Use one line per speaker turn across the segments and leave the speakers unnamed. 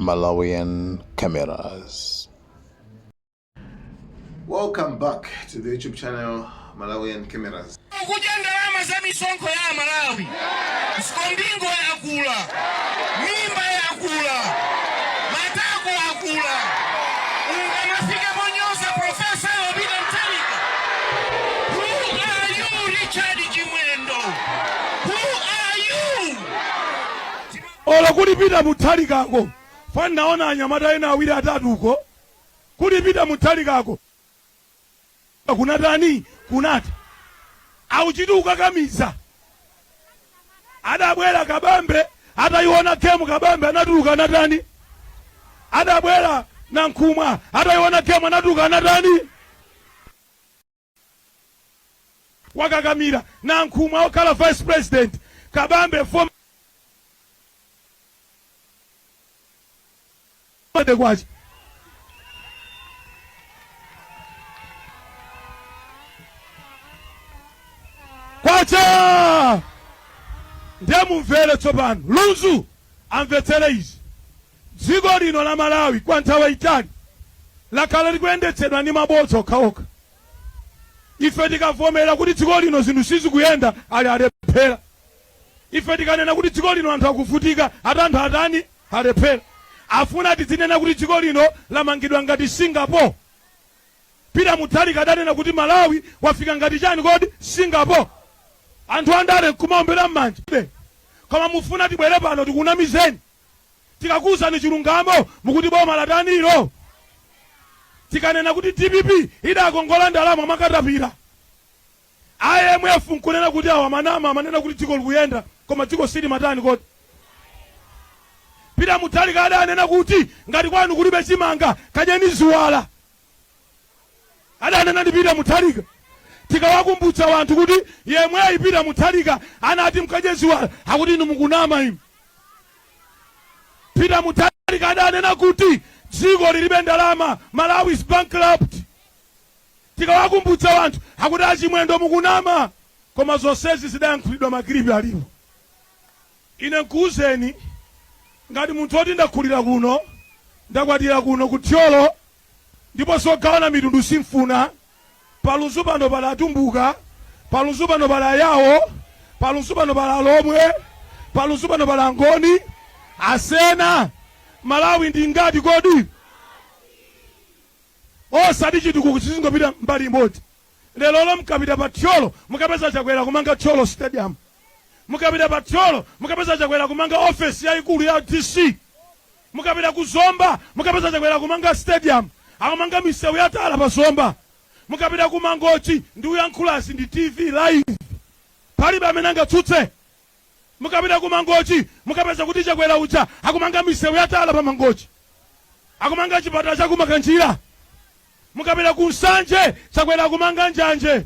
Malawian Cameras.
Welcome back to the YouTube channel Malawian Cameras.
Kudya ndalama za misonkho ya Amalawi. Skombingo yakula, mimba yakula, matako akula. Ungamafike ponyoza Profesa Peter Mutharika? Who are you, Richard Chimwendo? Who are you?
Olo kuli Peter Mutharikako fani naona anyamata ena awiri atatu uko kuli Peter Mutharikako kunatani kunati auchiti ukakamiza. Adabwera Kabambe atayiona game, Kabambe anatuluka anatani? Adabwera Nankhumwa atayiona game anatuluka anatani? Wakakamira Nankhumwa okhala vice president, Kabambe former kwacha. Kwacha ndiye mumvere tsopano, Lunzu amvetsere izi. Dziko lino la Malawi kwa nthawi yayitali lakhala likuyendetsedwa ndi mabodza okhaokha. Ife tikavomera kuti dziko lino zinthu sizikuyenda, ali alephera. Ife tikanena kuti dziko lino anthu akuvutika, ati anthu atani? Alephera. Afuna tidzinena kuti dziko lino lamangidwa ngati Singapore. Peter Mutharika adanena kuti Malawi wafika ngati chani kodi? Singapore. Anthu andale nkumaombera m'manja. Koma mufuna tibwere pano tikunamizeni? Tikakuuzani chilungamo mukuti boma latani ilo? Tikanena kuti dpp idakongola ndalama mwakatapira, IMF nkunena kuti awa amanama, amanena kuti dziko likuyenda koma dziko silimatani kodi? Peter Mutharika adanena kuti ngati kwanu kulibe chimanga kadyeni ziwala. Adanena ndi Peter Mutharika. Tikawakumbutsa wanthu kuti yemweyi Peter Mutharika anati mkadye ziwala, akuti inu mukunama inu. Peter Mutharika adanena kuti dziko lilibe ndalama, Malawi is bankrupt. Tikawakumbutsa wanthu akuti achimwendo mukunama, koma zonsezi zidayankhulidwa makilipi alipo. Ine nkuuzeni ngati munthu oti ndakulira kuno, ndakwatira kuno ku Thyolo, ndipo zogawana mitundu simfuna. Pa Lunzu pano pali Atumbuka, pa Lunzu pano pali Ayawo, pa Lunzu pano pali Alomwe, pa Lunzu pano pali Angoni, Asena. Malawi ndi ngati kodi? Osati chitukuko chizingopita mbali imodzi. Lerolo mukapita pa Thyolo mukapeza Chakwera kumanga Thyolo Stadium. Mukapita pa Thyolo mukapeza Chakwera kumanga ofesi yayikulu ya DC. Mukapita ku Zomba mukapeza Chakwera kumanga stadium, akumanga misewu ya tala pa Zomba. Mukapita ku Mangochi, ndikuyankhulazi ndi TV live, palibe amene angatsutse. Mukapita ku Mangochi mukapeza kuti Chakwera uja akumanga misewu ya tala pa Mangochi, akumanga chipatala cha ku Makanjira. Mukapita ku Nsanje, Chakwera akumanga njanje.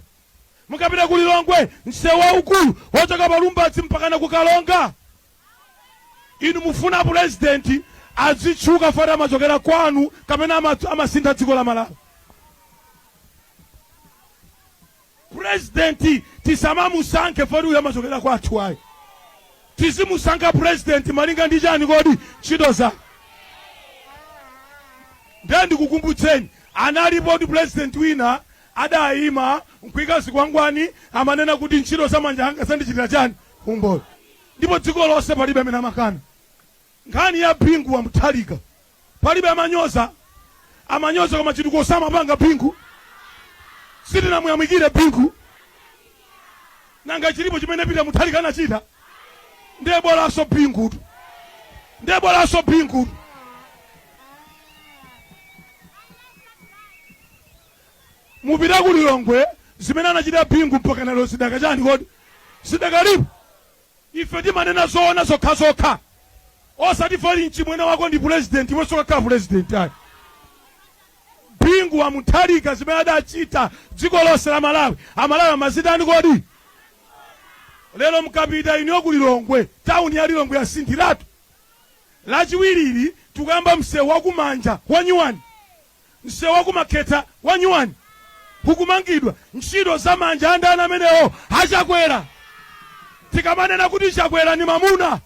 Mukapita ku Lilongwe, msewu waukulu wochoka pa Lumbadzi mpakana ku Karonga. Inu mufuna pulezidenti azitchuka fati amachokera kwanu kapena amasintha dziko la Malawi? Pulezidenti tisamamusankhe foti uyu amachokera kwathu ayi. Tizimusankha pulezidenti malinga ndi chani kodi? Ntchito zake. Ndiye ndikukumbutseni, analipo kuti pulezidenti wina adayima nkuika zikwangwani, amanena kuti ntchito za manja anga zandichitira chani? Umboni. Ndipo dziko lonse palibe amene amakana nkhani ya Bingu wa Mutharika. Palibe amanyoza, amanyoza koma chitukuko samapanga Bingu. Sitinamuyamikire Bingu. Nanga chilipo chimene Peter Mutharika anachita? Ndiye bolanso Bingutu, ndiye bolanso Bingutu. Mupita ku Lilongwe, zimene anachita Bingu mpaka lero zidaka chani kodi? Zidakalipo. Ife timanena zoona zokhazokha, osati foli mchimwene wako ndi president iwenso ukakhala president ayi. Bingu wa Mutharika zimene adachita dziko lonse la Malawi, Amalawi amazitani kodi? Lero mukapita inuyo ku Lilongwe, town ya Lilongwe yasinthiratu. Lachiwirili tikuyamba msewu wakumanja wa nyuwani. Msewu wa ku Makhetha wa nyuwani ukumangidwa. Ntchito za manja a ndani amenewo? A Chakwera. Tikamanena kuti Chakwera ndi mamuna,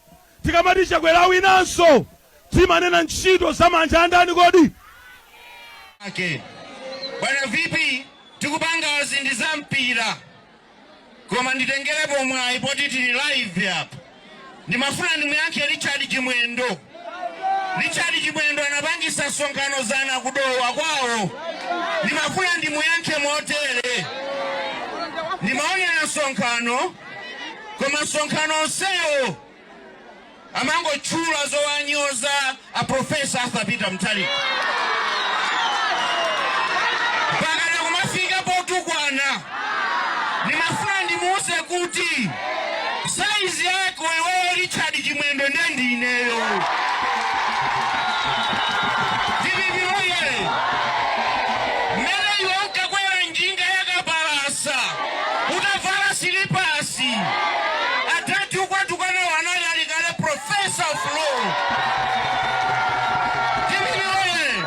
tikamati Chakwera awinanso, Timanena ntchito za manja andani kodi?
Ake bwana VP, tikupanga zindi za mpira, koma nditengerepo mwayi poti tili live apa. Ndimafuna ndimuyankhe Richard Chimwendo. Richard Chimwendo anapangisa msonkhano zana kudowa kwawo. Ndimafuna ndimuyankhe motere: ndimaonera msonkhano, koma msonkhano onsewo amangotchula zowanyoza a Professor Arthur Peter Mutharika pakana kumafika potukwana. Ndimafuna ndimuuze kuti size yako iweyo Richard Chimwendo nde ndineyo. DPP oye! Mmene iwe unkakwera njinga yakapalasa utavala silipasi, atati ukwatukana wanali alikale professor of law. DPP oye!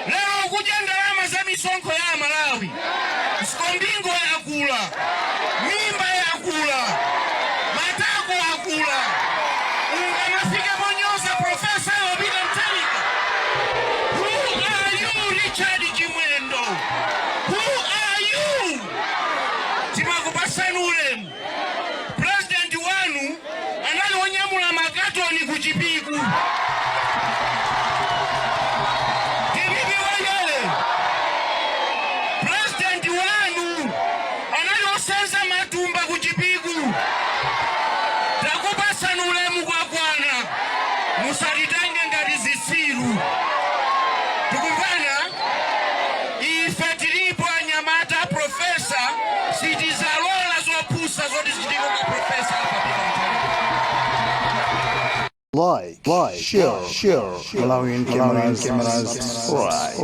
Lero ukudya ndalama za misonkho ya Malawi, msikombingo yakula, mimba yakula, matako akula, ungamafike ponyoza Professor Peter Mutharika? Who are you, Richard Chimwendo? Who are you? Timakupasani ulemu. President wanu anali wonyamula makatoni ku Chipiku. DPP woyele! President wanu anali osenza matumba ku Chipiku. Takupasani ulemu kwakwana, musatitenge ngati zisiru. Tikumvana? Ife tilipo anyamata professor, sitizalola zopusa zoti zichitike kwa Professor Arthur Peter Mutharika.
Like, share, Malawian cameras, subscribe.